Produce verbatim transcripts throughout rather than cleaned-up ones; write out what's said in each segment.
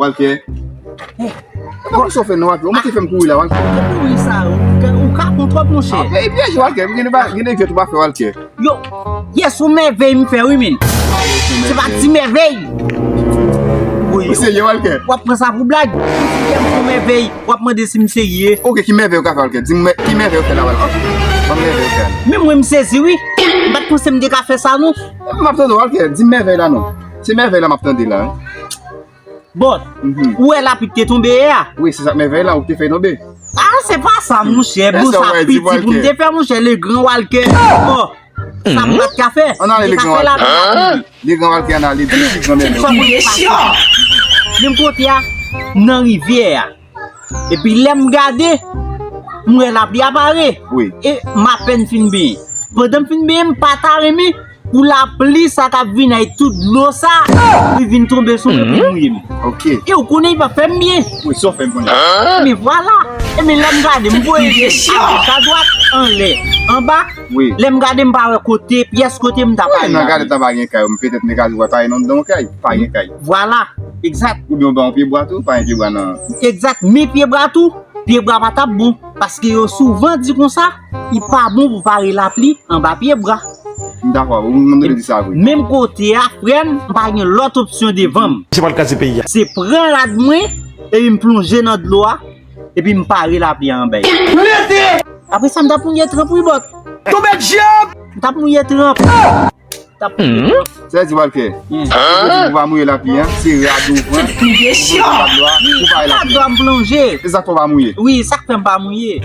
Walker. Epa pou sofe non, Walker. Ou manke fè m kouri la, Walker. Kouri sa, ou ka, ou ka pran twòp, monchè. Ah, peyi pyèj, Walker. Gen de ba-, gen de jwèt ou pa fè, Walker. Yo, yes, ou mèvèy m fè, wi, men. Se pa ti mèvèy. Wi. Ou serye, Walker? W ap pran sa pou blag. Si m fè yon mèvèy, w ap mande si m serye. Ok, ki mèvèy ou ka fè, Walker? Di m mè-, ki mèvèy ou fè la, Walker? Ban m mèvèy ou fè la. Menm mwen, m sezi, wi. M pa t panse m te ka fè sa, non. M ap tande, Walker. Di m mèvèy la, non. Se mèvèy la m ap tande la, wi. Bon, ou wè lapli k te tonbe yè a? Wi, se sa k mèvèy la, ou k te fè tonbe. Ah, se pa sa, monchè. Bon, sa piti pou m te fè, monchè, le grand Walker. Oh, sa m pa t ka fè. Ann ale, le grand Walker. Le grand Walker, ann ale, di, di, gran mèvèy. Menm kote a, nan rivyè a. Epi lè m gade, m wè lapli a pare. Wi. E m apèn fin benyen. Pandan m fin benyen, m pa ta renmen pou lapli sa k ap vin ak tout dlo sa, li vin tonbe sou mwen pou mouye m. Ok. E ou konnen li p ap fè m byen. Wi, sa w fè m konnen. Men vwala. E men lè m gade, m voye je agoch, adwat, anlè, anba. Wi. Lè m gade, m pa wè kote, pyès kote m ta pale la. Nan gade tan pa gen kay, petèt m te ka di w pa gen anndan yon kay, pa gen kay. Vwala, egzak. Oubyen w ba yon pyebwa tou, pa gen pyebwa nan. Egzak, men pyebwa tou, pyebwa pa t ap bon, paske yo souvan di konsa, li pa bon pou pare lapli anba pyebwa. M dakò, ou mande di sa vre. Menm kote a, frè m, m pa gen lòt opsyon devan m. Se pa l kraze peyi a. Se pran rad mwen, epi m plonje nan dlo a, epi m pare lapli a anba l. Apre sa, m t ap mouye tranp wi bòt. Tonbe dyab! M t ap mouye tranp. M t ap mouye tranp. Sa vle di, Walker, ou pa mouye lapli a, se rad ou pran, ou pran rad la, ou pare lapli a. Rad la m plonje. Se sa k fè w pa mouye. Wi, sa k fè m pa mouye.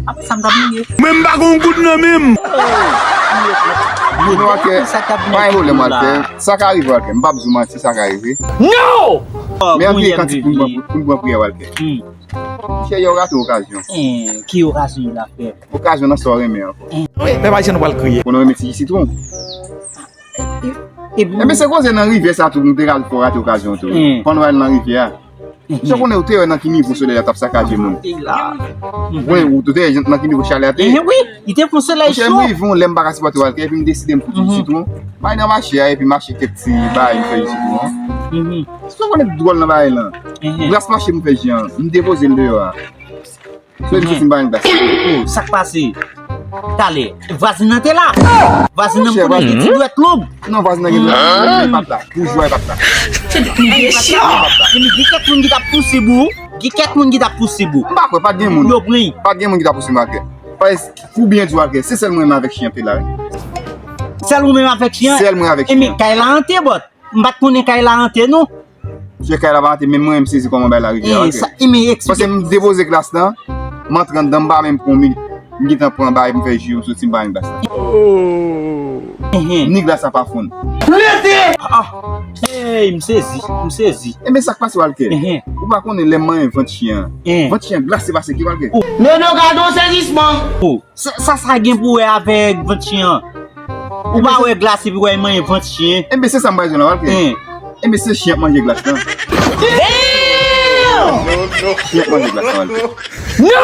Apre sa, m t ap mouye. Mwen m pa gon goud nan men m. Men Walker, pa gen pwoblèm, Walker. Sa ka rive, Walker. M p ap di w manti, sa ka rive. No! Men ann veye kantik pou n pran, pou n pran priyè, Walker. Chè, yo rate okazyon. Ki okazyon yo la fè? Okazyon nan sa w renmen an. Pèp ayisyen, nou pral kriye. Konnen w renmen ti ji sitwon. Enben, se koze nan rivyè sa tou, nou te pral fè w rate okazyon tou. Pandan w al nan rivyè a. Jan konnen ou te wè nan ki nivo solèy la t ap sakaje moun. Ou te wè nan ki nivo chalè a te ye. Wi, li te fon solèy cho. Monchè, m rive yon lè m pa ka sipòte Walker, epi m deside m fout yon sitwon. M al nan mache a, epi m achte kèk ti bagay m fè yon sitwon. Sa konnen dwòl nan bagay lan. Glas mache m fè ji an, m depoze l deyò a. Sou m soti m pa gen glas. Oh, sa k pase? Talè, vwazin nan te la. Vwazin nan m konnen gen ti dwèt long. Non, vwazin nan gen dwèt long, men li pa t la. Boujwa li pa t la. Li pa t la. Gen kèk moun ki t ap pouse bou. Gen kèk moun ki t ap pouse bou. M pa kwè, pa t gen moun. Yo pran. Pa t gen moun ki t ap pouse m atè. Paske, pou byen di w atè, se sèl mwen menm avèk chen an te la, wi. Sèl ou menm avèk chen an? Sèl mwen avèk chen an. E men, kay la ante, bòt. M pa t konnen kay la ante, non. Se kay la pa ante, men mwen, m sezi kòman bay la rivyè a, ok. Paske m depoze glas lan, m antre anndan, m pa menm pran yon minit. M gentan pran bagay pou m fè ji, m soti, m pa menm glas la. Ni glas la pa fonn. Plete! Ah! Ey, m sezi, m sezi. Enben, sa k pase, Walker? Ou pa konnen lè m manyen vant chen an. Vant chen an glase pase ki, Walker? Nono, gade yon sezisman! Sa, sa, sa gen pou wè avèk vant chen an? Ou pa wè glas epi wè manyen vant chen? Enben, se sa m pral di w la, Walker. Enben, se chen ap manje glas lan. Chen ap manje glas lan, Walker. No!